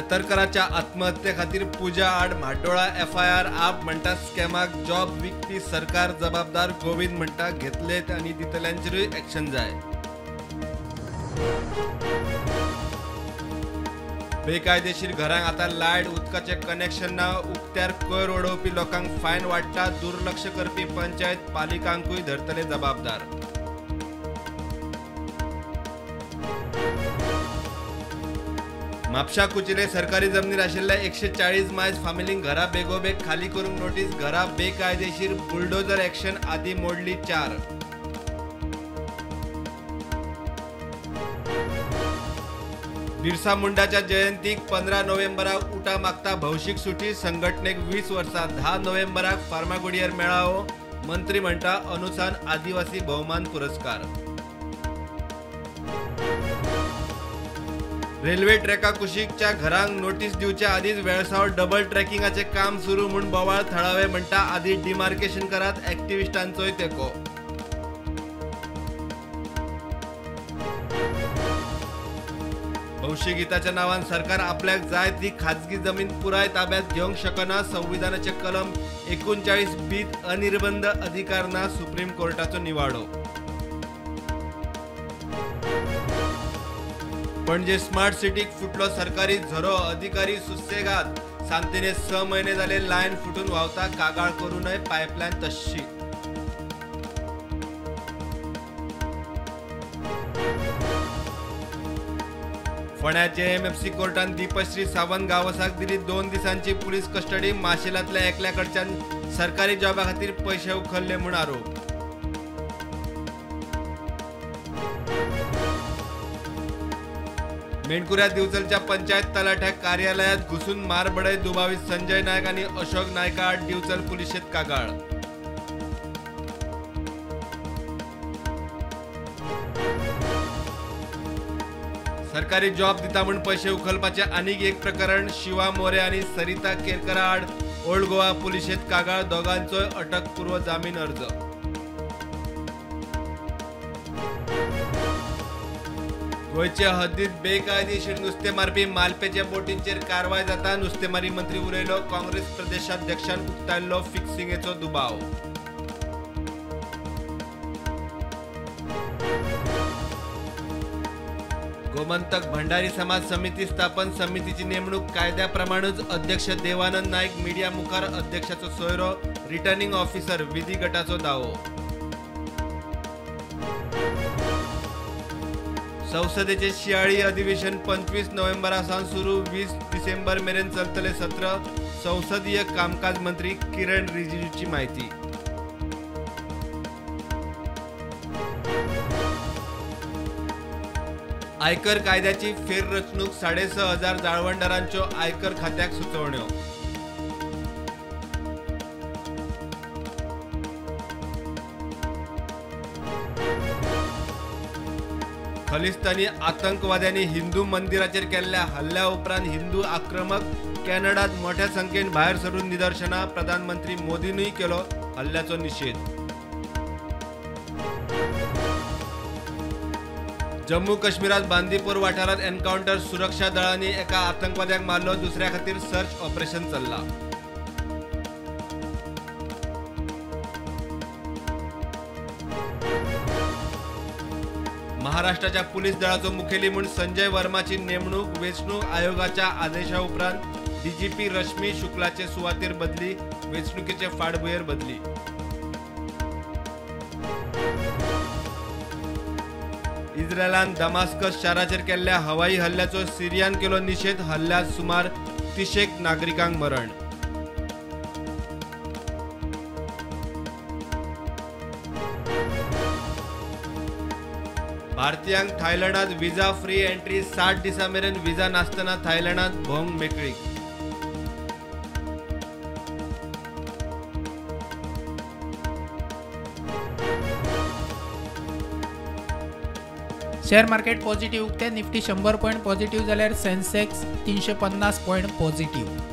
सतरकराच्या आत्महत्ये खातीर पुजा आड म्हाड्डोळा एफआयआर. आप म्हणटा स्कॅमाक जॉब विकपी सरकार जबाबदार. गोविंद म्हणटा घेतले आनी दितल्यांचेरूय एक्शन जाय. बेकायदेशीर घरांक आतां लायट उदकाचें कनेक्शन ना. उक्त्यार कोयर उडोवपी लोकांक फायन वाडटा. दुर्लक्ष करपी पंचायत पालिकांकूय धरतले जबाबदार. म्हापशा कुचिले सरकारी जमनीर आशिल्ल्या 140 मायज फामिलींक घरां बेगोबेग खाली करूंक नोटीस. घरां बेकायदेशीर बुलडोजर एक्शन आदी मोडली 4. बिरसा मुंडाच्या जयंतीक 15 नोव्हेंबराक उटा मागता भौशीक सुटी. संघटनेक 20 वर्सां. 10 नोव्हेंबराक फार्मागुडयेर मेळावो. मंत्री म्हणटा अनुसान आदिवासी भोवमान पुरस्कार. रेल्वे ट्रॅका कुशीकच्या घरांक नोटीस दिवच्या आदींच वेळसाव डबल ट्रॅकिंगाचें काम सुरू म्हूण बोवाळ. थळावे म्हणटा आदी डिमार्केशन करात. एक्टिविस्टांचोय तेंको. भौशीक हिताच्या नांवान सरकार आपल्याक जाय ती खाजगी जमीन पुराय ताब्यात घेवंक शकना. संविधानाचे कलम 39 बीत अनिर्बंध अधिकार ना. सुप्रीम कोर्टाचो निवाडो. पणजे स्मार्ट सिटीक फुटलो सरकारी झरो. अधिकारी सुसेगाद. सांतिने 6 म्हयने जाले लायन फुटून व्हांवता. कागाळ करूनय पायपलायन तश्शी. फोंड्या जेएमएफसी कोर्टान दीपश्री सावंत गांवसाक दिली 2 दिसांची पुलीस कस्टडी. माशेलांतल्या एकल्या कडच्यान सरकारी जॉबा खातीर पयशे उखल्ले म्हूण आरोप. मेणकुऱ्या दिवचलच्या पंचायत तलाठ्या कार्यालयात घुसून मारबडय. दुबावीत संजय नायक आणि अशोक नायका आड दिवचल पुलिशेत कागाळ. सरकारी जॉब दिता म्हूण पैशे उखलपाचें आनीक एक प्रकरण. शिवा मोरे आनी सरिता केरकरा आड ओल्ड गोवा पुलिशेत कागाळ. दोगांचोय अटकपूर्व जामीन अर्ज. गोंयचे हद्दीत बेकायदेशीर नुस्तें मारपी मालपेच्या बोटींचेर कारवाय जाता. नुस्तेमारी मंत्री उलयलो. काँग्रेस प्रदेशाध्यक्षान उक्तायल्लो फिक्सिंगेचो दुबाव. गोमंतक भंडारी समाज समिती स्थापन समितीची नेमणूक कायद्याप्रमाणेच. अध्यक्ष देवानंद नायक मीडिया मुखार. अध्यक्षाचो सोयरो रिटर्निंग ऑफिसर विधी गटाचो दावो. संसदेचे शियाळी अधिवेशन 25 नोव्हेंबरा सावन सुरू. 20 डिसेंबर मेरेन चलतले सत्र. संसदीय कामकाज मंत्री किरण रिजिजूची माहिती. आयकर कायद्याची फेररचणूक. 6,500 जाळवणदारांच्यो आयकर खात्याक सुचोवण्यो. खलिस्तानी आतंकवाद्यांनी हिंदू मंदिराचेर केल्ल्या हल्ल्या उपरांत हिंदू आक्रमक कॅनडात मोठ्या संख्येन भायर सरून निदर्शनां. प्रधानमंत्री मोदीनूय केलो हल्ल्याचो निशेध. जम्मू काश्मीरात बांदीपूर वाठारात एन्काउंटर. सुरक्षा दळांनी एका आतंकवाद्याक मारलो. दुसऱ्या खातीर सर्च ऑपरेशन चल्लां. महाराष्ट्राच्या पुलीस दळाचो मुखेली म्हूण संजय वर्माची नेमणूक. वेंचणूक आयोगाच्या आदेशा उपरांत डीजीपी रश्मी शुक्लाचे सुवातेर बदली. वेंचणुकेचे फाटभुंयेर बदली. इस्रायलान दमास्कस शाराचेर केल्ल्या हवाई हल्ल्याचो सिरियान केलो निशेध. हल्ल्यात सुमार 30 नागरिकांक मरण. भारतीयांक थायलंडात व्हिसा फ्री एंट्री. 60 दिसां मेरेन व्हिसा नासतना थायलंडात भोंवंक मेकळीक. शेअर मार्केट पॉझिटिव्ह उक्ते. निफ्टी 100 पॉईंट पॉझिटिव्ह जाल्यार सेन्सेक्स 350 पॉईंट पॉझिटिव्ह.